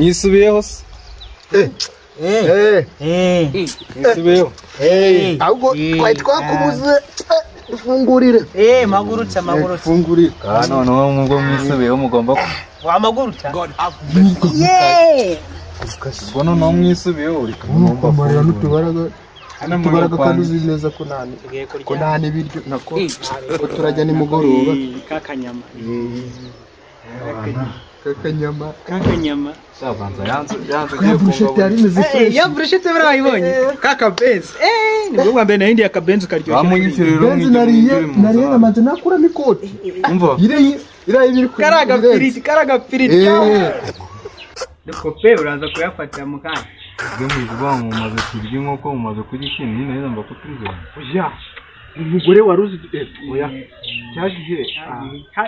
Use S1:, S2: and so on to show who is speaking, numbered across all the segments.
S1: Mwisubiyeho se? Mwisubiyeho.
S2: Ahubwo twari twakubuze fungurire.
S3: Magurutsa magurutsa.
S2: Fungurire.
S1: Ah noneho mubwo mwisubiyeho mugomba
S3: wamagurutsa.
S2: Yeee.
S1: Ubwo noneho mwisubiyeho uri
S2: kumara n'utubaraga. Tubaraga kandi uzi neza ko nani ko nani biryo nako ko turajya ni mugoroba
S3: kakanyama.
S2: Kakanyama
S3: kakanyama.
S1: Sabanza yanze yanze
S2: giye kumva.
S3: Ya brushete barayibonye. Kakabenzi. Nibwo bwa mbere nahindi akabenzi karyoshye.
S1: Bamunyishyurira
S2: benzi nariye namaze nakura mikoti.
S1: Umva.
S2: Ire ibiri ku
S3: karaga piriti karaga piriti. Ndiko pe uraza kuyafata mukanya.
S1: Ibyo muvuga ngo mumaze kurya inkoko mumaze kurya ikintu nyine neza mba kutizera.
S4: Oya. Umugore waruzi oya. Cyagiye.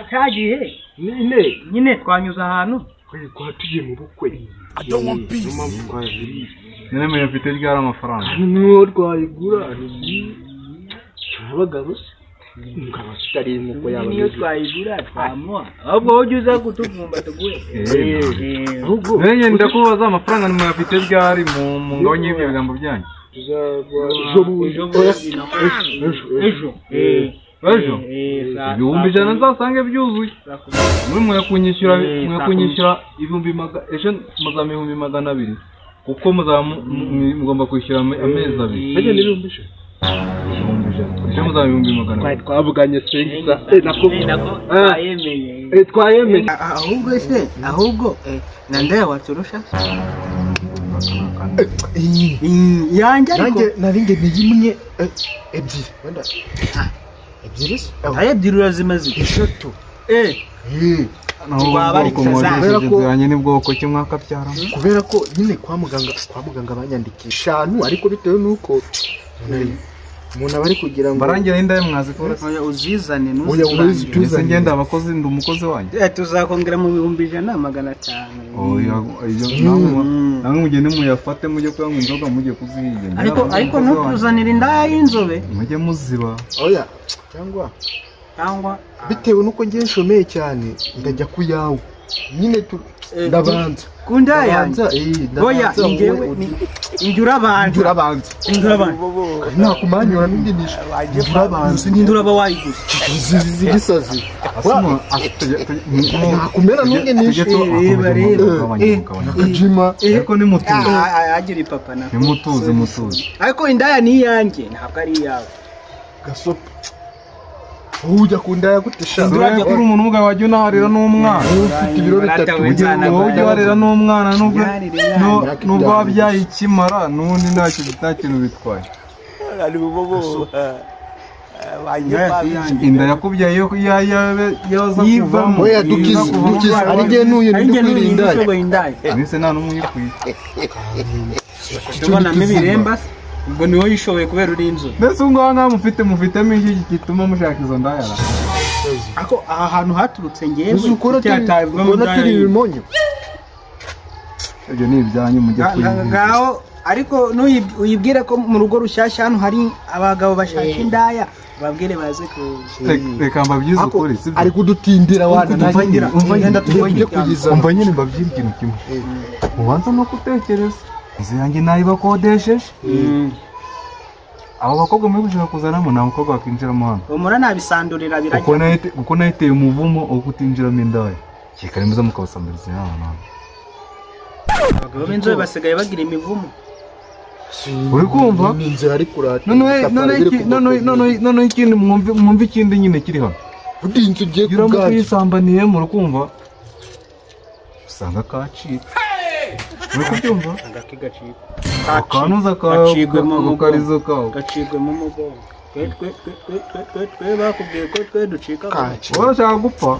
S3: Cyagiye.
S4: Nyine
S3: nyine twanyuze ahantu.
S4: Kwa tugiye mu bukwe. I don't want peace.
S1: Nene mwe mfite ryari amafaranga.
S4: Niwo twayigura. Abagabo mukaba tutari inkoko yaba.
S3: Niyo twayigura twamuha. Ahubwo ujye uza kutuvumba tuguhe.
S4: Ahubwo
S1: nene ndakubaza amafaranga nimwe mfite ryari mu ngabanye y'ibyo bigambo byanyu.
S4: Tuzagwa ejo
S3: ejo.
S1: Ejo. 100,000 nzasange byuzuye. Muri mwe kunyishyura mwe kunyishyura 200,000 ejo muzama 200,000 kuko muzama mugomba kwishyura amezi abiri.
S4: Bajye n'ibihumbi ijana.
S1: Ejo muzama 200,000.
S4: Twari twavuganye sengisa nako
S3: twayemeye.
S4: Twayemeye.
S3: Ahubwo se ahubwo nande waturusha. Yanjye ariko
S2: nanjye naringe imwe ebyiri wenda ebyiri
S3: aye ebyiri urazimaze
S2: eshatu
S1: kubera ko nibwoko kimwe akabyara
S2: kubera ko nyine kwa muganga banyandikisha 5 ariko bitewe nuko umuntu abari kugira ngo
S1: barangira inda mwazikora
S3: uzizane
S1: nuzi ngenda abakozi ndi umukozi wanyu
S3: tuzakongera mu 100,000 500.
S1: Oya namwe mugende muyafate mujye kuyanywa inzoga mujye kuzihiga
S3: ariko ntutuzanire inda y'inzobe
S1: mujye muziba
S2: oya cyangwa bitewe nuko ngiye nshomeye cyane ndajya kuyawe nyine ndabanza
S3: kunda yanjye oya ngewe indura abantu
S2: nakumanyura n'indinisha indura abantu
S3: indura ba wayiguze
S2: zigisazi nakumera n'indinisha nakajima
S1: ariko ni mutuze
S3: agira papa na
S1: ni mutuze mutuze
S3: ariko indaya ni yanjye ntabwo ari iyawe
S2: gasopo ujya kundaya gutesha
S1: ndurajya kuri umuntu umugabo wajya unaharira n'umwana
S2: ufite ibiro bitatu
S1: ujya uharira n'umwana nubwo wabyaye ikimara n'ubundi nta kintu bitwaye inda yakubyaye yaza kuvamo
S2: oya dukize ari nge nuye ndikwirinda
S1: mbese nta n'umwe uyikwiye
S3: tubonamo ibiremba ubwo niwo yishoboye kubera uri inzu
S1: mbese ubwo ngaho mufitemo iki gituma mushaka izo ndaya
S3: ako aha hantu haturutse ngewe
S2: ubona turi ibimonyo
S1: ibyo ni ibyanyu mujye kuyivuza
S3: ngaho ariko uyibwire ko mu rugo rushyashya hano hari abagabo bashaka indaya babwire baze ku
S1: reka mbabyize ukuri sibyo
S2: ari kudutindira wana
S1: umva nyine mbabwire ikintu kimwe ubanza no gutekereza inzu yanjye nayibakodesheje abo bakobwa muri gushaka kuzanamo nta mukobwa wakinjiramo hano
S3: umura nabisandurira birajya
S1: kuko nahiteye umuvumo wo kutinjiramo indaya keka nimuza mukabasambiriza hano
S3: abagabo b'inzobe basigaye bagira imivumo
S1: uri kumva noneho ikindi mwumve ikindi nyine kiri hano
S2: inzu ugiye
S1: kubwayo uramutse muri kumva usanga kacitse uri kubyumva akanuza karizo kawe
S3: gacibwemo umugongo twe bakubwiye ko twe ducika
S1: urashaka gupfa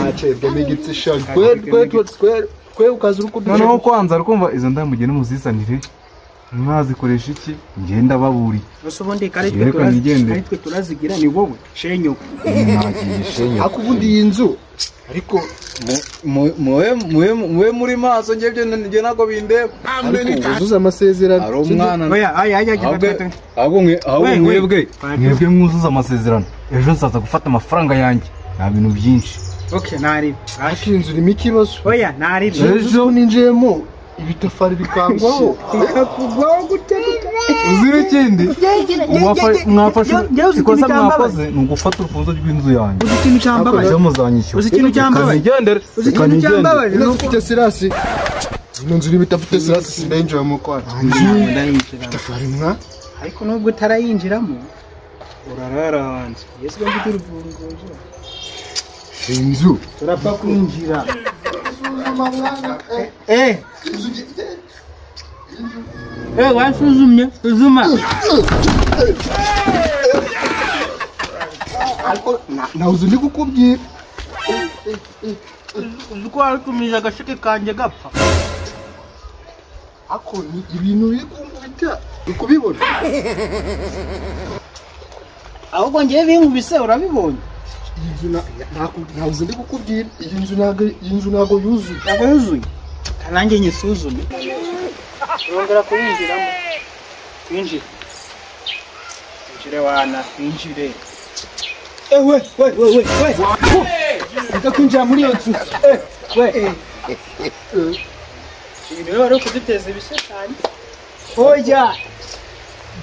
S2: kacibwemo igitsi shaka twe ukaza uri kuduca
S1: noneho kwanza uri kumva izo ndaya mugende muzizanire mwazikoresha iki ngenda baburiye
S3: gusa ubundi kare twe turazigira ni wowe shenyuka
S2: ariko ubundi iyi nzu ariko
S1: muwe muri maso ngebyo ntabwo bindeba
S2: ariko wuzuze amasezerano
S1: ari umwana ahubwo mwebwe mwebwe mwuzuze amasezerano ejo nzaza gufata amafaranga yanjye nta bintu byinshi
S3: okay nari
S2: ariko inzu irimo ikibazo
S3: oya nari
S2: ejo ninjiyemo Ibitafari bikangwaho.
S3: Bikakugwaho gute gute.
S1: Uzira ikindi? Mwafashe ikosa mwakoze ni ugufata urufunzo rw'inzu yanjye.
S3: Uzi ikintu cyambabaje?
S1: Ejo muzanyishyura.
S3: Uzi ikintu cyambabaje? Uzi ikintu cyambabaje?
S2: Ino ufite sirasi. Ino nzu niba idafite sirasi sindayinjira mu kwacu. Itafari mwa?
S3: Ariko nubwo utarayinjiramo urarara hanze. Yesu mfite urufunguzo.
S2: Inzu
S3: turapfa kwinjira. Wasuzumye suzuma.
S2: Ariko nawe uzi kukubwira.
S3: Uzi ko wari agasheke kanjye gapfa.
S2: Ako ni ibintu biri kunkubita ukubibona.
S3: Ahubwo ngiye binkubise urabibonye.
S2: Inzu ntabwo ndi kukubwira iyi nzu ntabwo yuzuye.
S3: Ntabwo yuzuye. Nanjye nyisuzume. Urongera kuyinjiramo. Winjire. Winjire wana, winjire. We. Uza kwinjira muri iyo nzu. We. Ibintu bari kuduteza ibishitani. Oya.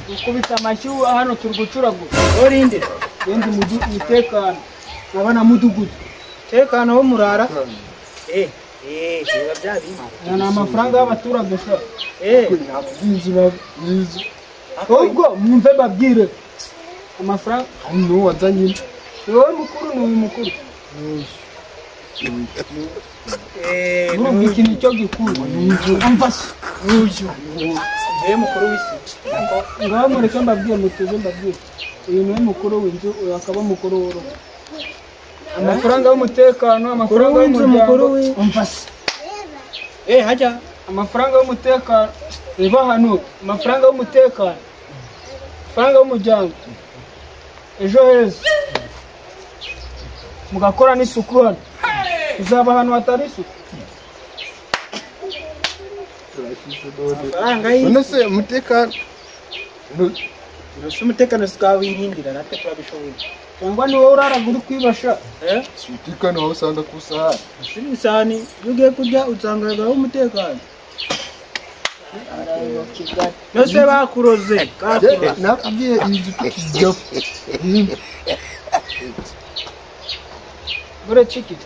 S3: Ukubita amashyi hano turi gucuragura. Orinde. Yendi mugi umutekano. Abana mudugudu. Tekano wo murara. Biba bya bindi. Ni amafaranga y'abaturage sha.
S2: Inzu.
S3: Ubwo mwumve babwire. Amafaranga
S2: hano wazanye.
S3: Wowe mukuru ni uyu mukuru. Urumva iki nicyo gikuru. Amfashe. Uyu. Ndiye mukuru w'isi. Ngaho mureke mbabwire mutuze mbabwire. Uyu niwe mukuru w'inzu, uyu akaba mukuru w'urugo. Amafaranga y'umutekano, amafaranga y'umuryango. Umfashe. Hajya. Amafaranga y'umutekano. Reba hano, amafaranga y'umutekano. Amafaranga y'umuryango. Ejo heza. Mugakora n'isuku hano. Uzaba ahantu hatari isuku. Amafaranga y'i.
S2: None se umutekano.
S3: Nose umutekano twawirindira natwe turabishoboye. Cyangwa ni wowe uraraga uri kwibasha.
S2: Umutekano wawe usanga ku isahani.
S3: Isahani iyo ugiye kurya usangagaho umutekano. Nose bakuroze.
S2: Nakubwiye inzu tukijyaho.
S3: Buretse iki?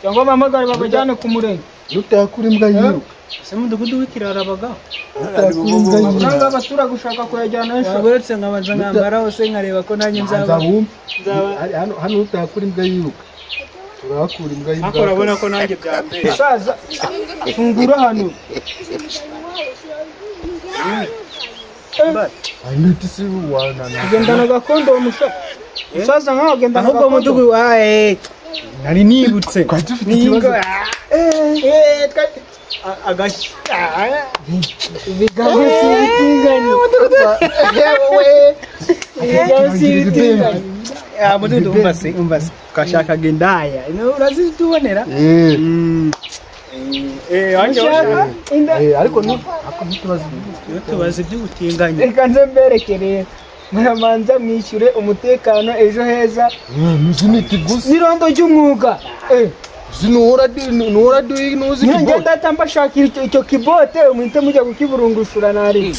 S3: Cyangwa bahamagare babajyane ku murenge.
S2: Nutakura imbwa yiruka.
S3: Ese mudugudu w'ikirara bagaho.
S2: Amafaranga
S3: y'abaturage ushaka kuyajyana ejo. Uretse nkabanza nkambara hose nkareba ko nanjye nzaba.
S2: Hano utakura imbwa yiruka. Turakura imbwa yiruka.
S3: Ariko urabona ko nanjye byambere. Saza fungura hano. Ugendana gakondo musha. Musaza nkaho ugendana gakondo. Ahubwo mudugudu wae. Nari nibutse.
S2: Twari dufite ikibazo.
S3: Agashyi. Ibigambo si ibitinganye. Ibigambo si ibitinganye. Mudugudu umva se. Ukashakaga indaya. Urazitubonera?
S2: Ariko ntitubaze
S3: iby'ubutinganyi. Reka nze mbereke rero. Muramanza mwishyure umutekano ejo heza. N'irondo ry'umwuga. Njye ndahita mbashakira icyo kibote muhite mujya kukiburungushura nari.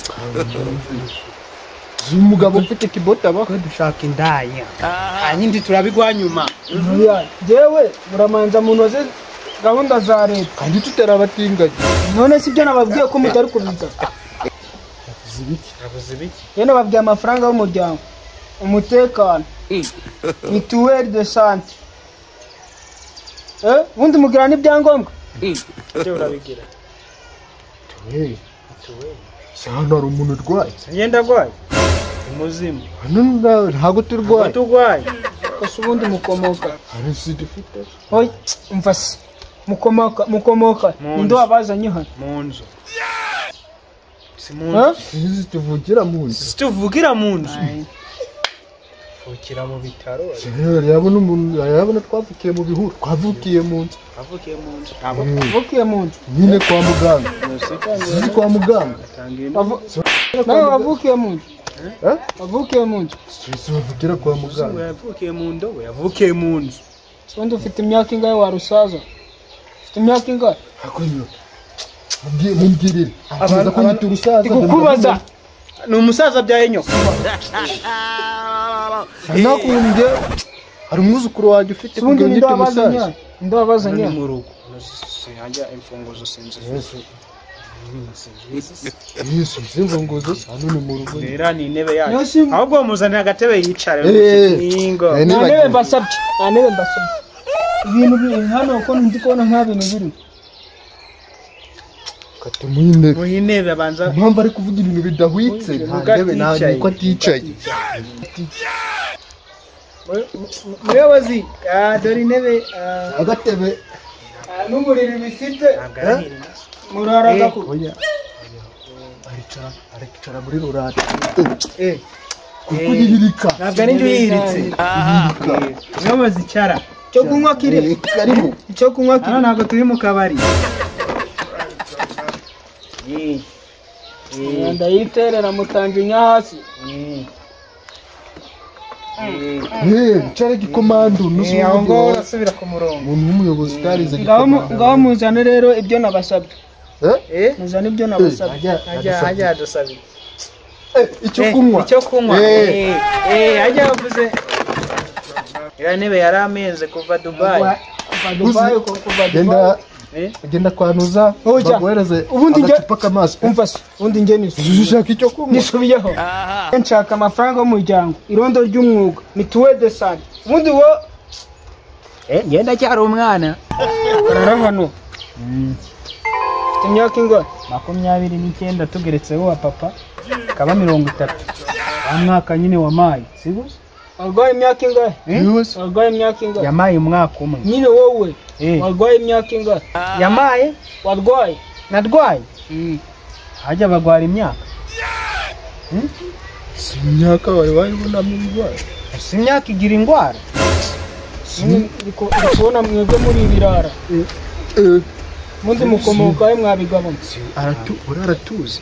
S2: Umugabo ufite kibote aba
S3: dushaka indaya. Hanyindi turabigwa nyuma. Jewe muramanza munoze gahunda za leta.
S2: Kandi tutarabatinganye.
S3: None si byo nababwiye ko mutari kubita.
S2: Avuze ibiki?
S3: Ye nababwiye amafaranga y'umuryango. Umutekano. Mituelle de santé. Ubundi mugira n'ibyangombwa? Ibyo urabigira.
S2: Mituweli. Hano hari umuntu urwaye.
S3: Ngenda arwaye. Muzima.
S2: Hano ntabwo turwaye.
S3: Turwaye. Kose ubundi mukomoka.
S2: Hari sida ufite.
S3: Oya, umva se. Mukomoka. Ninde wabazanye hano?
S5: Mu nzu. Si mu nzu.
S2: Sinzi tuvugira mu nzu.
S5: Tuvugira mu nzu. Tuvukira mu bitaro.
S2: Yabona umuntu yabona twavukiye mu bihuru, twavukiye mu nzu.
S5: Twavukiye mu nzu.
S3: Twavukiye mu nzu.
S2: Nyine kwa muganga. Sinzi kwa muganga.
S3: Nawe wavukiye mu nzu. Wavukiye mu nzu.
S2: Sinzi bavugira kwa muganga.
S5: Yavukiye mu ndobo, yavukiye mu nzu.
S3: Ubundi ufite imyaka ingahe wa rusaza? Ufite imyaka ingahe?
S2: Hakonyo. Mumbwirire. Abantu ko nyita urusaza.
S3: Kukubaza.
S5: Ni umusaza byaye nyoko.
S2: Nakumbye hari umwuzukuru wanjye ufite kugira ngo nyite umusaza.
S3: Ndabaza nya.
S5: Ni mu rugo. Hajya imfunguzo sinzi.
S2: Yesu, imfunguzo hano ni mu rugo.
S5: Rera ni intebe yacu. Ahubwo muzanira agatebe yicare. Ningo.
S3: Nta ntebe mbasabye. Nta ntebe mbasabye. Ibintu biri hano ko ndi kubona nta bintu biri.
S2: Katumuhinde.
S5: Muhintebe abanza.
S2: Impamvu ari kuvuga ibintu bidahwitse nta ntebe nta niko aticaye.
S5: Muyobozi, dore intebe
S2: agatebe
S3: n'uburiri bifite. Muraraga ku.
S2: Oya. Aricara muri rurara. Kukugirika.
S5: Ntabwo ari njye uyihiritse. Muyobozi icara.
S3: Cyo kunywa kiri. Cyo kunywa kiri.
S5: Hano ntabwo turi mu kabari.
S3: Ndayiterera mutanjinya hasi.
S2: Cara gikomando
S5: aho ngaho urasubira ku murongo.
S2: Umuntu w'umuyobozi utarize gikomando.
S3: Ngaho muzane rero ibyo nabasabye. Muzane ibyo nabasabye.
S5: Hajya adusabye.
S2: Icyo kunywa.
S5: Icyo kunywa. Hajya bavuze. Iriya ntebe yari amenze kuva Dubai.
S3: Kuva Dubai.
S2: Genda kwanuza baguhereze agacupa k'amazi.
S3: Umva se ubundi njye
S2: nisubiye icyo kunywa.
S3: Nisubiyeho. Nshaka amafaranga y'umuryango, irondo ry'umwuga, mituweli de sante. Ubundi wo
S5: ngenda cyari umwana.
S3: Rara hano. Ufite imyaka ingahe?
S5: 29 tugeretseho wa papa kaba 30. Wa mwaka nyine wa mayi, sibyo?
S3: Warwaye imyaka ingahe? Warwaye imyaka ingahe?
S5: Yamaye umwaka umwe.
S3: Nyine wowe warwaye imyaka ingahe?
S5: Yamaye?
S3: Warwaye?
S5: Narwaye? Hajya bagwara imyaka.
S2: Si imyaka wari wayibonamo indwara.
S5: Si imyaka igira indwara.
S3: Ndi kubona mwebwe muri ibirara. Mundi mukomoka he mwabigabamo?
S2: Aratuzi.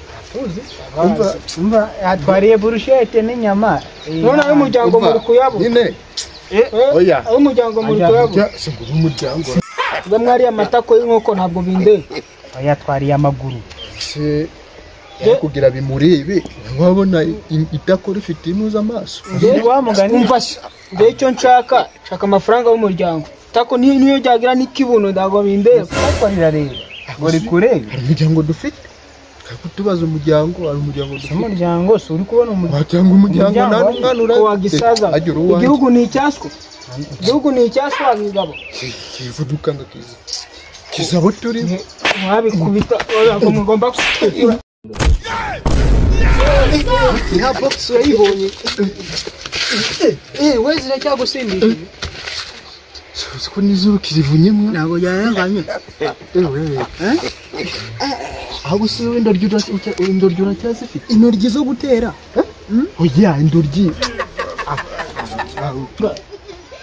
S5: Umva atwariye burushete n'inyama.
S3: None ayo muryango muri kuyabo.
S2: Nyine. Oya.
S3: Ayo muryango muri kuyabo.
S2: Singura umuryango.
S3: Mbe mwari amatako y'inkoko ntabwo bindeba.
S5: Oya twariye amaguru.
S2: Se kugira bimurebe wabona itako rifite inuza amaso.
S3: Umva se. Nde icyo nshaka, nshaka amafaranga y'umuryango. Tako niyo ryagira n'ikibuno ntabwo bindeba.
S5: Ariko rirareba. Ngo rikurebe.
S2: Hari umuryango dufite. Kutubaza umuryango, ari umuryango dufite.
S5: Umuryango si uri kubona umuryango.
S2: Wacyanga umuryango nta mwana ura.
S3: Wagisaza. Igihugu ni icyaswa. Igihugu ni icyaswa wabigabo.
S2: Kivudukanga kiza. Kiza turi.
S3: Mwabikubita mugomba kugira.
S5: Ya box urayibonye. We ziracyagusindishije.
S2: Siko nizuru kirivunyemwe.
S5: Ntabwo yaranganye.
S2: Ahubwo se indoryi uracyazifite?
S5: Intoryi zo gutera?
S2: Oya indoryi.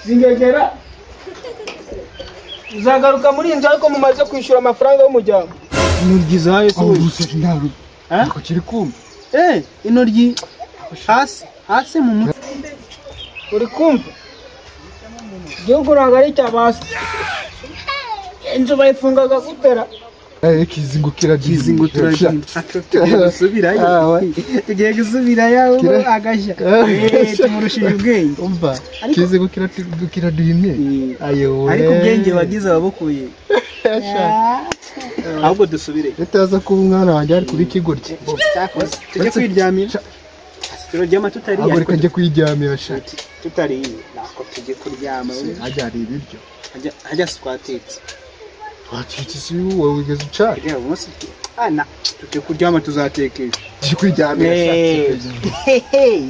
S3: Zingegera. Uzagaruka muri inzu ariko mumaze kwishyura amafaranga y'umuryango.
S5: Intoryi zayo se we.
S2: Ntabwo kiri kumva.
S5: Intoryi hasi hasi mu mutwe.
S3: Uri kumva? Igihugu ntabwo ari icyabasi. Inzu bayifungaga gutera.
S2: Kizingo kiragiye.
S5: Tugiye gusubirayo agashya. Tumurushije ubwenge.
S2: Umva kizingo kiraduhimye. Ayo.
S5: Ariko ubwenge wagize wabukuye. Ahubwo dusubire.
S2: Utaza kuba umwana wanjye ari kuba ikigoryi.
S5: Tujye kwiryamira. Turaryama tutariye.
S2: Ahubwo reka njye kwiryamira sha.
S5: Tutariye. Nako tujye kuryama.
S2: Hajya hari ibiryo.
S5: Hajya twatetse.
S2: Twatetse si wowe wigeze ucana.
S5: Reba umunsi ana tujye kuryama tuzatekesha.
S2: Tujye kwiryamira sha.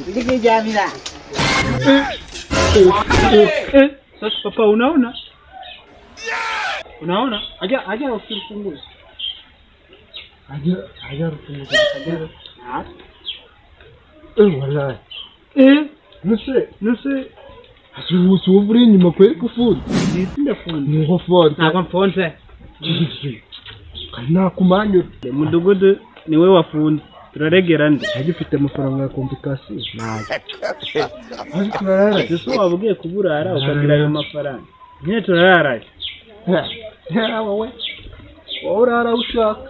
S5: Tujye kwiryamira.
S6: Sasa papa unaona? Unaona? Haja usifunguze.
S2: Haja ufunguze.
S6: Ah.
S2: Wallahi. Nuse. Uri inyuma kweri kufunze.
S6: Ndafunze.
S2: Nuko funze.
S6: Ntabwo mfunze.
S2: Nakumanyura.
S6: Mudugudu niwe wafunze. Turaregera nde?
S2: Agifite amafaranga ya komplikasiyo. Nayo. Aje turarara.
S6: Ese waba ugiye kuburara ukagira ayo mafaranga. Nyine turarara.
S2: Wowe. Wowe urara ushaka.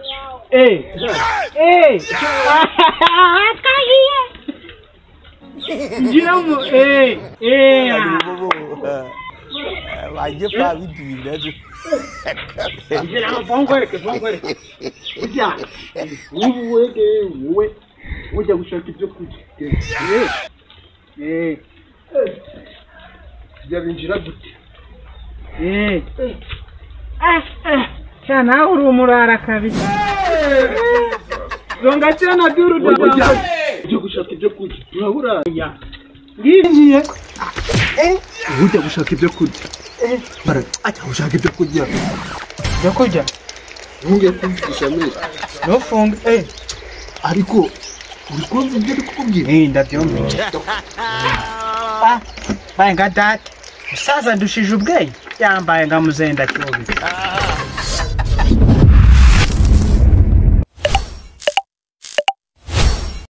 S5: Twagiye. Injiramo. Injiramo bongwereke bongwereke.
S4: Ujya. Ubu wege wowe ujya gushaka ibyo kurya. Byabinjira gute?
S5: Cyana uri umurara kabisa. Zonga cyana duru duru.
S4: Ujya gushaka ibyo kurya. Urabura.
S5: Ngiye.
S4: Ujya gushaka ibyo kurya. Bara, ajya gushaka ibyo kurya.
S5: Ibyo kurya?
S2: Ntunge kumvisha amezi.
S5: Ntufunge.
S2: Ariko uri kumva ibyo ndi kukubwira?
S5: Ndabyumva. Baye nka data. Musaza ndushije ubwenge. Yambaye nka muzenda cyobitse.